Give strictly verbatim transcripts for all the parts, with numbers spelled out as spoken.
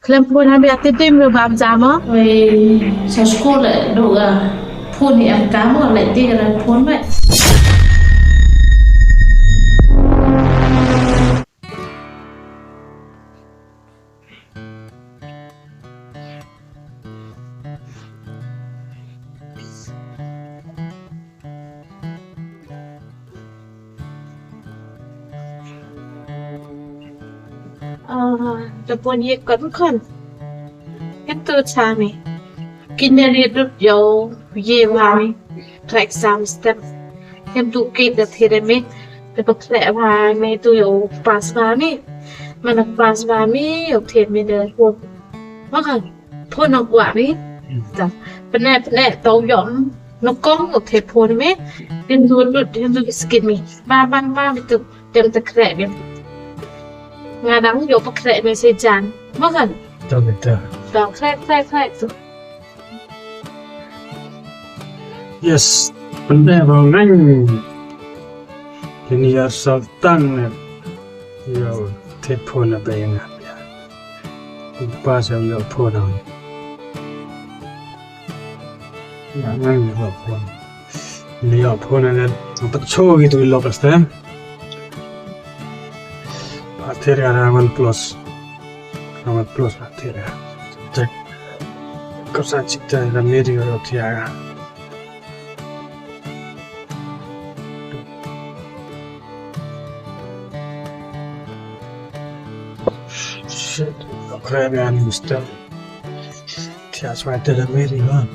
Khlem phone ha mi ati tim ru bam jam o. Oi, sa school le du ga phone ni am kam o, le ti ga phone me. Ah, da pon ye kon kon. Ken tu cha mi. Kin ne ri dut yo ye wa mi. Track exam step. Ken tu ke da thire mi. Te pa khle wa mi tu yo pass wa mi. Mana pass wa mi yo thire mi de ko. Wa kan. Phone nong kwah ni. Hmm. Ta. Pene, pene, tau yom. Nong kong, nong the phone me. Din du lut, din du ki skin me. Ba, ba, ba, bitu. Dem te krek me. Nga dang yo pa krek me se jan. Mo kan? Ta, ta. Ta, krek, krek, krek tu. Yes. Pene, ba, ngang. Kini ya sultan ne. Yo, te phone na be nga. Pass yo phone na. Ya, ngang yo phone. Ni yo phone na, pa cho ki tu lo pas tem. Pa te ya OnePlus. OnePlus pa te ya. Check. Ko sa chik te na me di yo tia. Shit, okay, man, mister. That's why I didn't really run.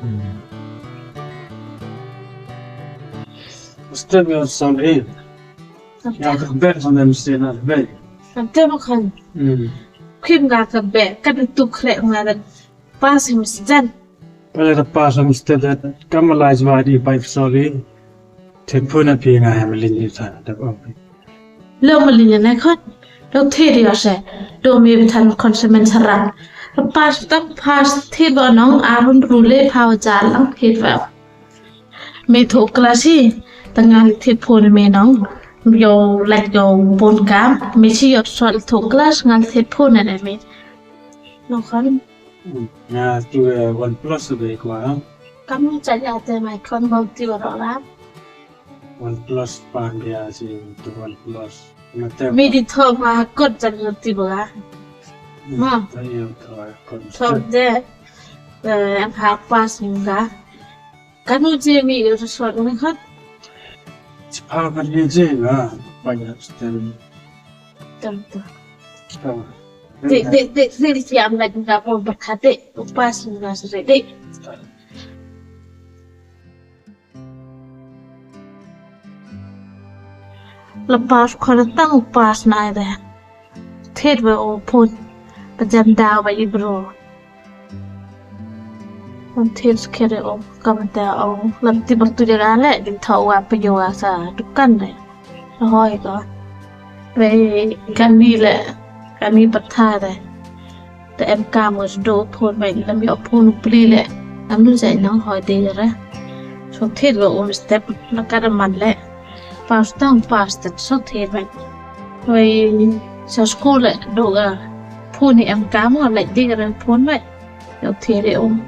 Hmm. Mister, we are sorry. Ya, ka bet on them, mister, na bet. Ante mo kan. Hmm. Kim ga ka bet, ka tu kre nga da. Pass him student. Pale da pass him student. Kam lai jwa di bai sorry. Te phone na pi nga ha malin ni ta da om. Lo malin ne khot. Lo the di ase. Do mi than kon se men sarak. Pass tang pass the ba nong arun rule phaw ja lang the ba. Me tho class hi. Ta nga the phone me nong. Yo like yo bon kam. Me chi yo sol tho class nga the phone ne me. No kan. Hmm, ya, tu, eh, OnePlus tu dei kwa, ha? Kam ni cha ya te mai kon bom ti wa ro la. OnePlus pa ya si tu OnePlus. Ma te mi di tho ma kot cha ni ti wa. Hmm, ma. Ta ya tho kot. Tho de, eh, em ha pass ni ka. Kanu je mi yo sot ni khot. Chi pa kan ye je nga, pa ya stem. Tam, tam. Tam. Dek, dek, dek, dek, dek, siam la jingga pon berkate, upas jingga sere, dek. Lepas kau datang upas nai deh. Thied wa o phone. Pejam daw wa i bro. Wan thied skere o kamata o lam ti bertu jaga le di thaw wa peyo wa sa dukan le. Hoi ko. Wei kani le, kani patha le. Te em kam wa sdo phone wei lam yo phone pli le. Lam nu jai nang hoi de re. So thied wa um step na kadaman le. Pass tang pass te so thied wei. Wei sa school le do ga phone ni em kam wa le di re phone wei. Yo thied re um.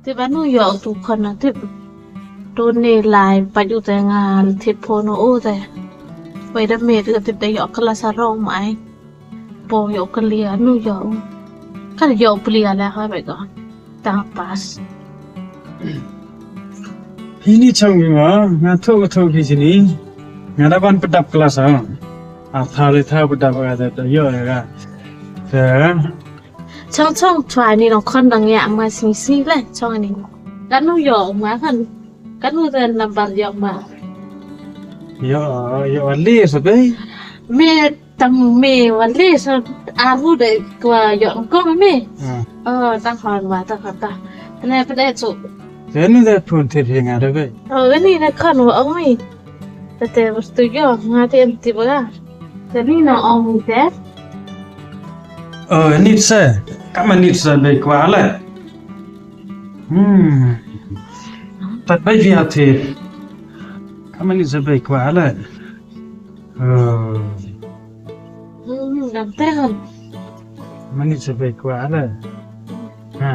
Te ba nu yo tu khon na te. Tu ni lai pa ju te nga thied phone o te. Wei da me te te yo class a rong mai. Po yo clear nu yo. Ka yo clear la ha be ko. Tang pass. Hini chang mi ma, nga tho tho ki chini. Nga da ban pedap class ha. A tha le tha pedap ka da yo ka. Te. Chong chong chwa ni nong khon dang ya ma sing sing le chong ni. Kanu yo ma kan. Kanu da number yo ma. Yo, yo ali sa be. Me tang me wali sa aru de kwa yo ko me. Hmm. Oh, tang khon ma tang khon ta. Ne pa de chu. Te ni da phone te nga da be. Oh, ni da khon wa ong mi. Te te bas tu yo nga te em ti ba. Te ni na ong mi te. Oh, ni se. Kama ni se be kwa le. Hmm. Tat bai via the. Kama ni se bai kwa le. Oh. Kam te hon. Mani sa bei kwah la. Ha.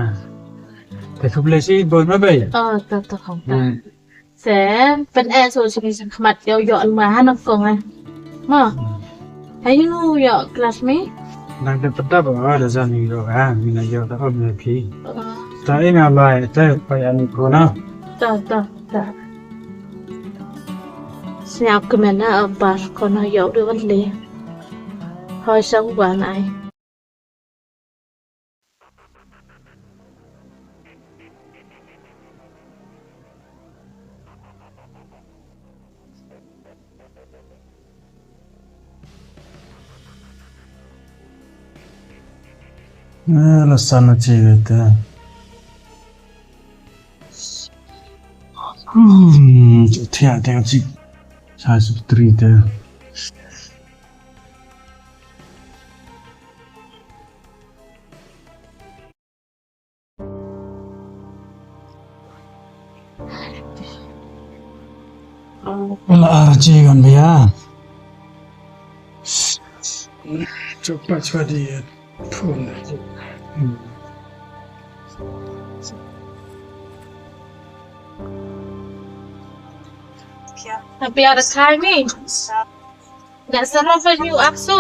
Te khublei si bon ma bei. Oh, to to hon. Hmm. Se, pyneh so sini sa khmat yow yoh ma ha nong kong eh. Ma. Hmm. Hayu yoh class mi? Nang te pynda ba da jan yoh ha, mi na yoh da om ya phi. Oh. Ta i na lai te pa ya ni ko na. To to to. Sñiaw kmen na bar ko na yoh de wan le. Hoi sa u wan ai. Eh, la sana chi te. Hmm, thia te chi. Sa su tri te. Wala arji kan biya. Chok pa chwa di phone. Hmm. Tapi ada timing. Neh sarong pa ñu ap so.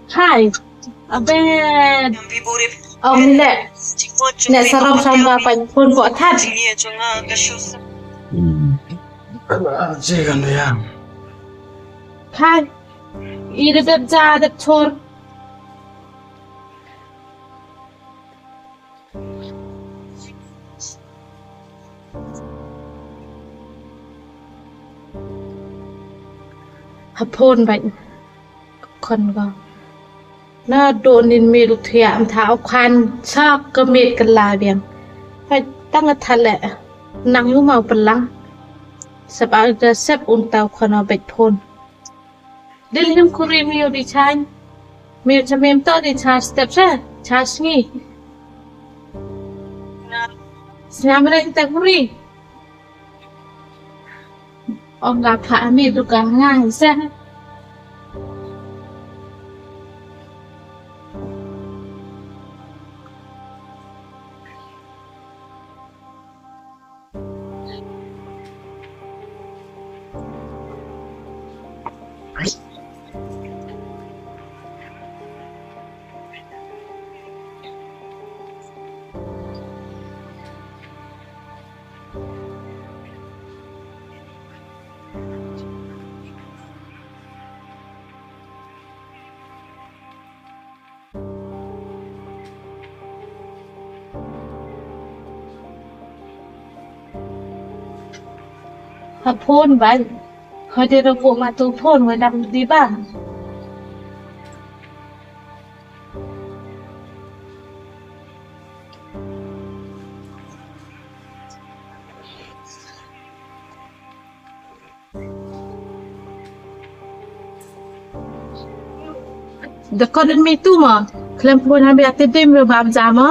Hai. Abe. Ong ni le. Neh sarong sam ka pa phone ko athat. Hmm. Ka je kan ya. Hai. I de dep ja dep chor. Ha phone bait. Khon ko. Na do nin mi du thiah am tha u khan sa ka mit ka la biang. Bait tang a tha le. Nang u mau pynlang. Sep a da sep un tau khon o bait phone. Dil him kuri miu di chan. Miu cha mem to di chan step sa. Chan sngi. Sñiaw re ta kuri. Ong ka pha ami du ka ngang sa. Ha phone bait. Hoi de ro ko ma tu phone wa dang di ba. Da ko dun mi tu mo. Khlem phone ha mi ate dim ro bam ja mo.